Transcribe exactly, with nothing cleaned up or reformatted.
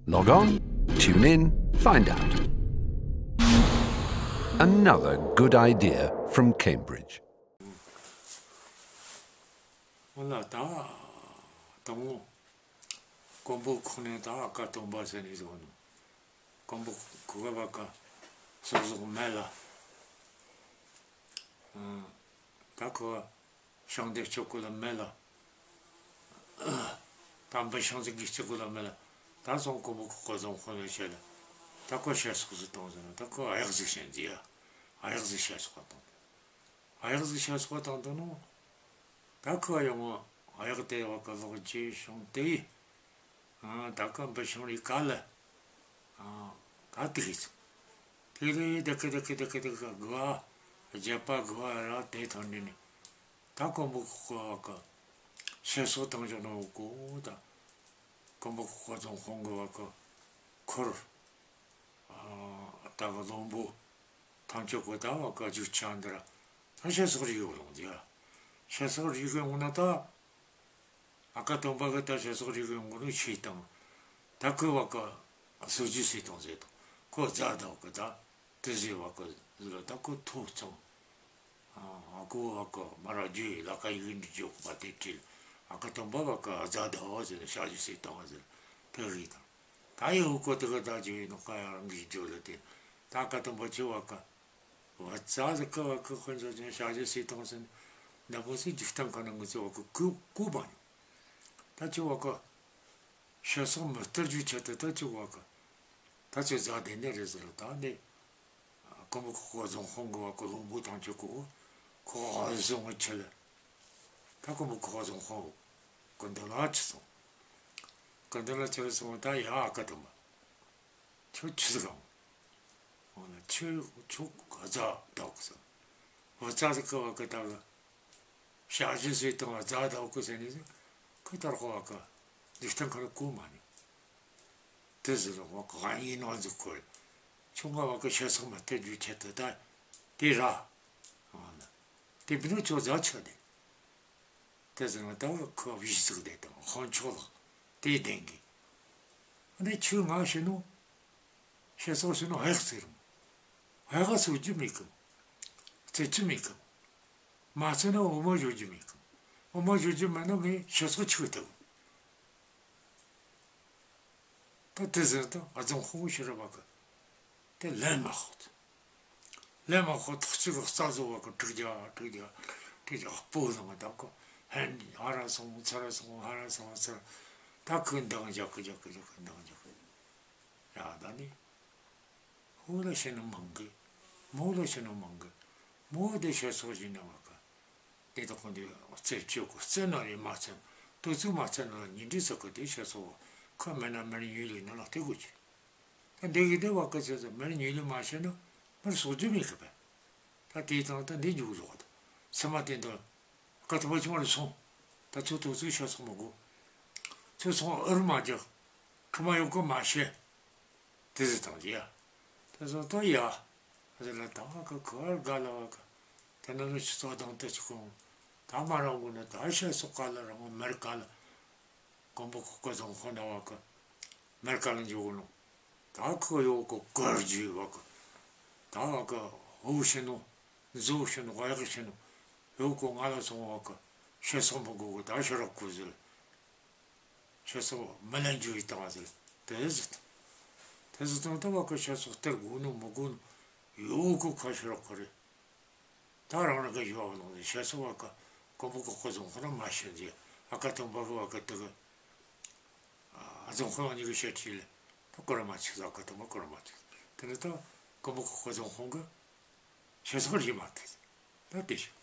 Log on, tune in, find out. Another good idea from Cambridge. འོ་ན་ད་དང་པོ་ཀོང་པོ་ཁོག་ནས་ད་ཨ་ཀ་སྟོན་པ་ཟེར་ནས་བཟོ་ནོ། ཀོང་པོ་ཁོག་ག་བ་ཀ་སོག་སོག་མེད་ལ། ཨ། ད་ཁོ་ཞིང་དེ་སྤྱོད་གོ་ལ་མེད་ལ། ད་འབུ་ཞིང་ཟིག་གི་སྤྱོད་གོ་ལ་མེད་ལ། ད་སོང་ཀོང་པོ་ཁོག་ག་རྫོང་དཔོན་ལ་བཤད་ལ། ད་ཁོ་ཤ་སོག་ཟིག་བཏང་ཟེར་ན། ད་ཁོ་གཡག་ཟིག་བཤད་ཟིག་ཡ། གཡག་ཟིག་ཤ་སོག་བཏང་། གཡག་ཟིག་ཤ་སོག་བཏང་དུ་ནོ། ད་ཁོ་ཡོང་ངོ་གཡག་དེ་བ་ཀ་ལོག་ཅི་བྱུང་དེ་ཡིན། ཨ། ད་ཀ་འབུ་ཞིང་རི་ཀ་ལ། ཨ། ད་དེ་གི་ཚོ། དེ་ལས་དེ་ཀ་དེ་ཀ་དེ་ཀ་དེ་ཀ་དགུ་བ། བརྒྱད་པ་དགུ་བ་ར་དེ་ཐོན་ནི་ནི། ད་ཀོང་པོ་ཁོག་ག་བ་ཀ་ཤ་སོག་བཏང་བཞག་ནོ་གོ། ད་ཀོང་པོ་ཁོག་ག་རྫོང་དཔོན་གི་བ་ཀ་འཁོར། ཨ། ད་བ་བློན་པོ་ཐམས་ཅད་གོ་ད་བ་ཀ་རྒྱུག་ཆ་འདི་ར། ད་ཤ་སོག་རི་གི་ལོང་ཟིག་ཡ། ཤ་སོག་རི་གི་འོང་ན་ད། ཨ་ཀ་སྟོན་པ་གི་ད་ཤ་སོག་རི་གི་འོང་ནོ་ཆེ་དང་། ད་ཁོ་བ་ཀ་སོ་རྒྱུ་སེ་བཏང་ཟེར་དང་། ཁོ་རྫ་ད་བ་ཀ་ད་དེ་ཟེར་བ་ཀ་ཟེར་ལ། ད་ཁོ་ཐོ་ཚང་། ཨ། ཨ་ཁུ་བ་ཀ་མ་ར་རྒྱུ་ཡི་ལ་ཀ་ཡིག་འདི་འཇོག་པ་དེ་བྲིས། ཨ་ཀ་སྟོན་པ་བ་ཀ་རྫ་ད་བ་ཟེར་ན་ཤ་རྒྱུ་སེ་བཏང་ཟེར་དེ་རིགས་དང་། ད་ཡི་ཧུ་ཀོ་དེ་ག་ད་རྒྱུ་ཡི་ནོ་ཀ་ཡ་རང་གིས་འཇོག་ལ་དེ། ད་ཨ་ཀ་སྟོན་པ་ཆེ་བ་ཀ། བ་ཙ་ཟིག་གི་བ་ཀ་ཁོ་འཇོག་ཅན་ཤ་རྒྱུ་སེ་བཏང་ཟེར་ན། འདི་མོ་ཟིག་འཇིག་རྟེན་ཁ་ན་ངུ་ཚོ་བ་ཀ་གོ་གོ་བ་ནི། ད་ཆེ་བ་ཀ་ཤ་སོག་མི་སྟེར་རྒྱུ་ཆེད་དུ་ད་ཆེ་བ་ཀ་ད་ཆེ་རྫ་དེ་ནས་རེད་ཟེར་ལ། ད་ནི་ཀོང་པོ་ཁོག་ག་རྫོང་དཔོན་གི་བ་ཀ་བློན་པོ་ཐམས་ཅད་གོ་ཁོ་ཨ་ཟོ་ངོ་ཆེ་ལ། ད་ཀོང་པོ་ཁོག་ག་རྫོང་དཔོན་གི་འདི་ལ་ཆི་སོང་། གི་འདི་ལ་ཆི་སོང་། ད་ཡ་ཨ་ཀ་སྟོན་པ། ཁྱོད་ཆི་ཟིག་གམ། འོ་ན་ཁྱོད་ཁྱོད་རྫ་ད་བ་ཀ་ཟེར། བ་ཙ་ཟིག་གི་བ་ཀ་ད་གི་ཤ་རྒྱུ་སེ་བཏང་རྫ་ད་བ་ཀ་ཟེར་ནས་ཟེར། ཁོས་ད་ར་ཁོ་བ་ཀ་འཇིག་རྟེན་ཁ་ན་གོ་མ་ནི། དེ་ཟེར་ར་བ་ཀ་ཨ་ཡིན་ནོ་ཟིག་ཁོ་རེད། ཁྱོད་ང་བ་ཀ་ཤ་སོག་མ་སྟེར་རྒྱུ་ཆེད་དུ་ད་དེ་ར། འོ་ན་དེ་མིན་ན་ཁྱོད་རྫ་ཆགས་དེ། དེ་ཟེར་ན་ད་ཁོ་བཞི་ཟིག་དེ་དང་དཔོན་ཆོག་ལགས་དེ་བདེན་གི། ཨ་ནི་ཁྱོད་ང་བྱིན་ནོ། ཤ་སོག་བྱིན་ནོ་གཡག་སྟེར་རུང་། གཡག་ག་གསོད་རྒྱུ་མེད་གི། རྩེད་རྒྱུ་མེད་གི། མ་རྩེས་ན་འོ་མ་བཞོ་རྒྱུ་མེད་གི། འོ་མ་བཞོ་རྒྱུ་མེད་ན་ངས་ཤ་སོག་ཆི་གི་སྟེར་གི། ད་དེ་ཟེར་ད་ཨ་ཙང་ཧོང་ཤི་ར་བ་གི། དེ་ལན་མ་ཤོད། ལན་མ་ཤོད། ཐག་གཅོད་གི་རྩ་བཟོ་བ་གི་དྲུག་བརྒྱ་དྲུག་བརྒྱ་དྲུག་བརྒྱ་སྤོ་ལངས་ད་གི། ཧན་ཧ་ར་སོང་ཚུར་ར་སོང་ཧ་ར་སོང་ཚུར། ད་ཁོས་འདང་རྒྱག་གི་རྒྱག་གི་རྒྱག་གི་འདང་རྒྱག་གི། ཡ་ད་ནི། ཕོ་ལ་བྱིན་ནོ་མང་གི། མོ་ལ་བྱིན་ནོ་མང་གི། མོ་དེ་ཤ་སོག་བྱིན་ནི་བ་གི། དེ་དག་ཁོང་དེ་རྩེ་གཅོད་གོ། རྩེ་ན་རེ་མ་རྩེ་ན། དུས་ཚོད་མ་རྩེ་ན་ལ་ཉིན་འདྲི་ཟེར་གི། དེ་ཤ་སོག་བ་ཁ་མེད་ན་མར་ཉུལ་ལི་ན་ལ་དེ་དགོས་ཀྱི། ད་འདི་གི་དེ་བ་གི་ཚེ་ཚེ་མར་ཉུལ་ལི་མ་བྱས་ན་མར་སོག་རྒྱུ་མེད་གི་བས། ད་དེའི་སྟེང་ད་འདི་འཇུག་ལོག་ད། ཚེ་མ་དེ་འདི་ཀ་ཐུབ་པ་ཆུང་བ་ལ་སོང་། ད་ཚོ་དུས་ཚོད་ཤ་སོག་མི་དགོས། ཚོ་སོང་འུར་མ་རྒྱག་ཁ་མ་གཡོག་གི་མ་བྱས། དེ་ཟེར་དང་ཡ། དེ་ཟེར་ད་ཡ། ཨ་ཟེར་ལ་ད་ང་ག་ག་བར་ག་ལ་བ་ག། དེ་ན་ནི་ཆུ་ཚོད་དང་དེ་ཆུ་ཁོང་། ད་མ་རང་དགོས་ན་ད་ཤ་སོག་ག་ལ་རང་མར་ག་ལ། ཀོང་པོ་ཁོག་ག་རྫོང་དཔོན་ན་བ་ག། མར་ག་ལ་འཇུག་གོ་ནོ། ད་ཁོ་ཡོ་གོ་གར་རྒྱུ་བ་ག། ད་བ་ག་ཧོ་བྱིན་ནོ། མཛོ་བྱིན་ནོ། གཡག་བྱིན་ནོ། ཡོ་གོ་ང་ལ་སོང་བ་ག། ཤ་སོག་མི་དགོས་གོ། ད་ཤ་རག་གོ་ཟེར། ཤ་སོག་མི་ལེན་རྒྱུ་ཡིན་ད་ཟེར། དེ་ཟེར། དེ་ཟེར་དང་ད་བ་ག་ཤ་སོག་སྟེར་དགོས་ནོ་མི་དགོས་ནོ་ཡོ་གོ་ཁ་ཤ་རག་གོ་རེད། ད་རང་རང་གི་ཡོ་བ་ལོང་ཟེར། ཤ་སོག་བ་ག་ཀོང་པོ་ཁོག་ག་རྫོང་དཔོན་ན་མ་བྱིན་ཟེར། ཨ་ཀ་སྟོན་པ་གི་བ་ག་དེ་གི། ཨ། རྫོང་དཔོན་གཉིས་གི་ཤ་ཁྲིད་ལ། ད་གོ་ར་མ་ཆིག་ཟེར། ཨ་ཀ་སྟོན་པ་གོ་ར་མ་ཆིག་དེ་ནས་ད་ཀོང་པོ་ཁོག་ག་རྫོང་དཔོན་གི་ཤ་སོག་རིག་མ་ཐུབ་ཟེར། ད་དེ་བྱུང་